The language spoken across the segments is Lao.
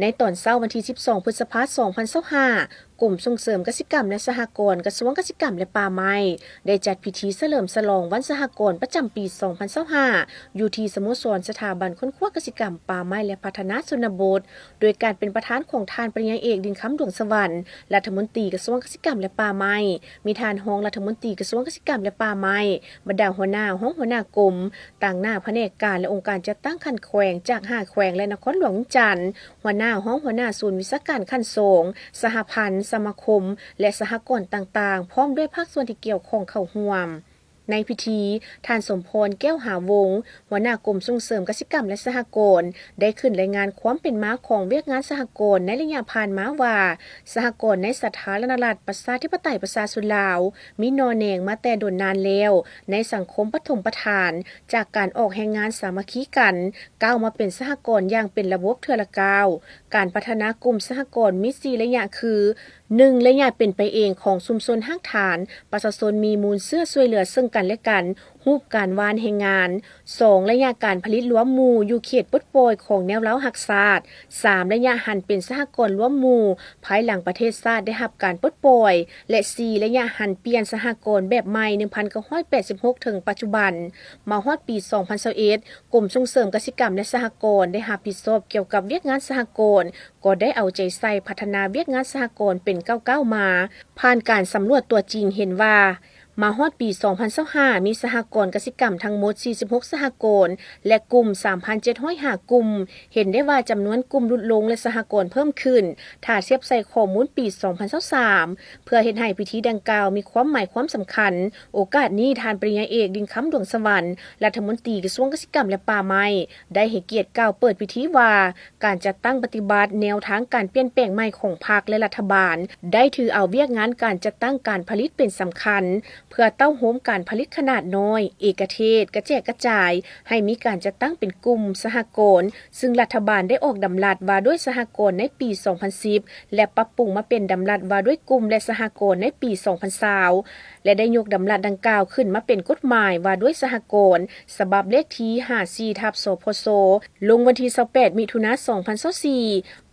ໃນຕອນເຊົ້າວັນທີສິບສອງ ພຶດສະພາ ສອງພັນຊາວຫ້າ ກົມສົ່ງເສີມກະສິກຳ ແລະ ສະຫະກອນ ກະຊວງກະສິກຳ ແລະ ປ່າໄມ້ ໄດ້ຈັດພິທີສະເຫຼີມສະຫຼອງວັນສະຫະກອນປະຈຳປີ ສອງພັນຊາວຫ້າ ຢູ່ທີ່ສະໂມສອນສະຖາບັນຄົ້ນຄວ້າກະສິກຳ, ປ່າໄມ້ ແລະ ພັດທະນາຊົນນະບົດ ໂດຍການເປັນປະທານຂອງທ່ານປະລິນຍາເອກ ດິນຄຳ ດວງສະຫວັນ ລັດຖະມົນຕີກະຊວງກະສິກຳ ແລະ ປ່າໄມ້, ມີທ່ານຮອງລັດຖະມົນຕີກະຊວງກະສິກຳ ແລະ ປ່າໄມ້, ບັນດາຫົວໜ້າ, ຮອງຫົວໜ້າກົມ, ຕາງໜ້າພະແນກການ ແລະ ອົງການຈັດຕັ້ງຂັ້ນແຂວງຈາກຫ້າແຂວງ ແລະ ນະຄອນຫຼວງວຽງຈັນ, ຫົວໜ້າ, ຮອງຫົວໜ້າສູນວິຊາການຂັ້ນສອງ, ສະຫະພັນ, ສະມາຄົມ ແລະ ສະຫະກອນຕ່າງໆ ພ້ອມດ້ວຍພາກສ່ວນທີ່ກ່ຽວຂ້ອງເຂົ້າຮ່ວມ. ໃນພິທີ, ທ່ານ ສົມພອນ ແກ້ວຫາວົງ ຫົວໜ້າກົມສົ່ງເສີມກະສິກຳ ແລະ ສະຫະກອນ ໄດ້ຂຶ້ນລາຍງານຄວາມເປັນມາຂອງວຽກງານສະຫະກອນໃນໄລຍະຜ່ານມາວ່າ ສະຫະກອນໃນສາທາລະນະລັດ ປະຊາທິປະໄຕ ປະຊາຊົນລາວ ມີໜໍ່ແໜງມາແຕ່ດົນນານແລ້ວ ໃນສັງຄົມປະຖົມປະຖານ ຈາກການອອກແຮງງານສາມັກຄີກັນ ກ້າວມາເປັນສະຫະກອນຢ່າງເປັນລະບົບເທື່ອລະກ້າວ. ການພັດທະນາກຸ່ມສະຫະກອນມີສີ່ໄລຍະຄື ໜຶ່ງ ໄລຍະເປັນໄປເອງຂອງຊຸມຊົນຮາກຖານ, ປະຊາຊົນມີມູນເຊື້ອຊ່ວຍເຫຼືອເຊິ່ງກັນແລະກັນ, ຮູບການຫວ່ານແຮງງານ. ສອງ ໄລຍະການຜະລິດລວມໝູ່ຢູ່ເຂດປົດປ່ອຍຂອງແນວລາວຮັກຊາດ. ສາມ ໄລຍະຫັນເປັນສະຫະກອນລວມໝູ່ ພາຍຫຼັງປະເທດຊາດໄດ້ຮັບການປົດປ່ອຍ ແລະ ສີ່ ໄລຍະຫັນປ່ຽນສະຫະກອນແບບໃໝ່ ໜຶ່ງພັນເກົ້າຮ້ອຍແປດສິບຫົກ ເຖິງປັດຈຸບັນ. ມາຮອດປີ ສອງພັນຊາວເອັດ ກົມສົ່ງເສີມກະສິກຳ ແລະ ສະຫະກອນ ໄດ້ຮັບຜິດຊອບກ່ຽວກັບວຽກງານສະຫະກອນ ກໍໄດ້ເອົາໃຈໃສ່ພັດທະນາວຽກງານສະຫະກອນເປັນກ້າວໆມາ. ຜ່ານການສຳຫຼວດຕົວຈິງເຫັນວ່າ ມາຮອດປີ ສອງພັນຊາວຫ້າ ມີສະຫະກອນກະສິກຳທັງໝົດ ສີ່ສິບຫົກ ສະຫະກອນ ແລະ ກຸ່ມ ສາມພັນເຈັດຮ້ອຍຫ້າ ກຸ່ມ. ເຫັນໄດ້ວ່າຈຳນວນກຸ່ມຫຼຸດລົງ ແລະ ສະຫະກອນເພີ່ມຂຶ້ນ ຖ້າທຽບໃສ່ຂໍ້ມູນປີ ສອງພັນຊາວສາມ ເພື່ອເຮັດໃຫ້ພິທີດັ່ງກ່າວມີຄວາມໝາຍຄວາມສຳຄັນ. ໂອກາດນີ້ ທ່ານປະລິນຍາເອກ ດິນຄຳ ດວງສະຫວັນ ລັດຖະມົນຕີກະຊວງກະສິກຳ ແລະ ປ່າໄມ້ ໄດ້ໃຫ້ກຽດກ່າວເປີດພິທີວ່າ ການຈັດຕັ້ງປະຕິບັດແນວທາງການປ່ຽນແປງໃໝ່ຂອງພັກ ແລະ ລັດຖະບານ ໄດ້ຖືເອົາວຽກງານການຈັດຕັ້ງການຜະລິດເປັນສຳຄັນ ເພື່ອເຕົ້າໂຮມການຜະລິດຂະໜາດນ້ອຍ, ເອກະເທດ, ກະແຈກກະຈາຍ ໃຫ້ມີການຈັດຕັ້ງເປັນກຸ່ມສະຫະກອນ, ຊຶ່ງລັດຖະບານໄດ້ອອກດຳລັດວ່າດ້ວຍສະຫະກອນໃນປີ ສອງພັນສິບ ແລະ ປັບປຸງມາເປັນດຳລັດວ່າດ້ວຍກຸ່ມ ແລະ ສະຫະກອນໃນປີ ສອງພັນຊາວ ແລະ ໄດ້ຍົກດຳລັດດັ່ງກ່າວຂຶ້ນມາເປັນກົດໝາຍວ່າດ້ວຍສະຫະກອນ ສະບັບເລກທີ ຫ້າສິບສີ່ ທັບ ສພຊ ລົງວັນທີ ຊາວແປດ ມິຖຸນາ ສອງພັນຊາວສີ່.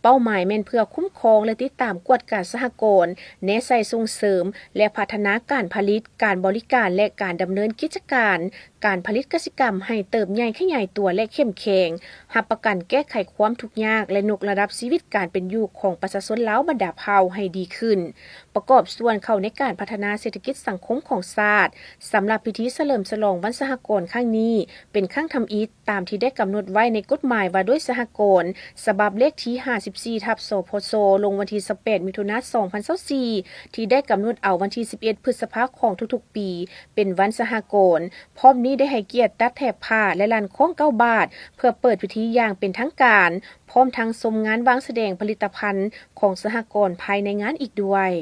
ເປົ້າໝາຍແມ່ນເພື່ອຄຸ້ມຄອງ ແລະ ຕິດຕາມກວດກາສະຫະກອນ, ແນໃສ່ສົ່ງເສີມ ແລະ ພັດທະນາການຜະລິດ, ການບໍລິການ ແລະ ການດຳເນີນກິດຈະການການຜະລິດກະສິກຳໃຫ້ເຕີບໃຫຍ່ຂະຫຍາຍຕົວ ແລະ ເຂັ້ມແຂງ, ຮັບປະກັນແກ້ໄຂຄວາມທຸກຍາກ ແລະ ຍົກລະດັບຊີວິດການເປັນຢູ່ຂອງປະຊາຊົນລາວບັນດາເຜົ່າໃຫ້ດີຂຶ້ນ, ປະກອບສ່ວນເຂົ້າໃນການພັດທະນາເສດຖະກິດສັງຄົມຂອງຊາດ. ສຳລັບພິທີສະເຫຼີມສະຫຼອງວັນສະຫະກອນຄັ້ງນີ້ ເປັນຄັ້ງທຳອິດ ຕາມທີ່ໄດ້ກຳນົດໄວ້ໃນກົດໝາຍວ່າດ້ວຍສະຫະກອນ ສະບັບເລກທີ ຫ້າສິບສີ່ ທັບ ສພຊ ລົງວັນທີ ຊາວແປດ ມິຖຸນາ ສອງພັນຊາວສີ່ ທີ່ໄດ້ກຳນົດເອົາວັນທີ ສິບເອັດ ພຶດສະພາຂອງທຸກໆປີ ເປັນວັນສະຫະກອນ. ພ້ອມນີ້ໄດ້ໃຫ້ກຽດຕັດແຖບຜ້າ ແລະ ລັ່ນຄ້ອງເກົ້າບາດ ເພື່ອເປີດພິທີຢ່າງເປັນທາງການ, ພ້ອມທັງຊົມງານວາງສະແດງຜະລິດຕະພັນຂອງສະຫະກອນພາຍໃນງານອີກດ້ວຍ.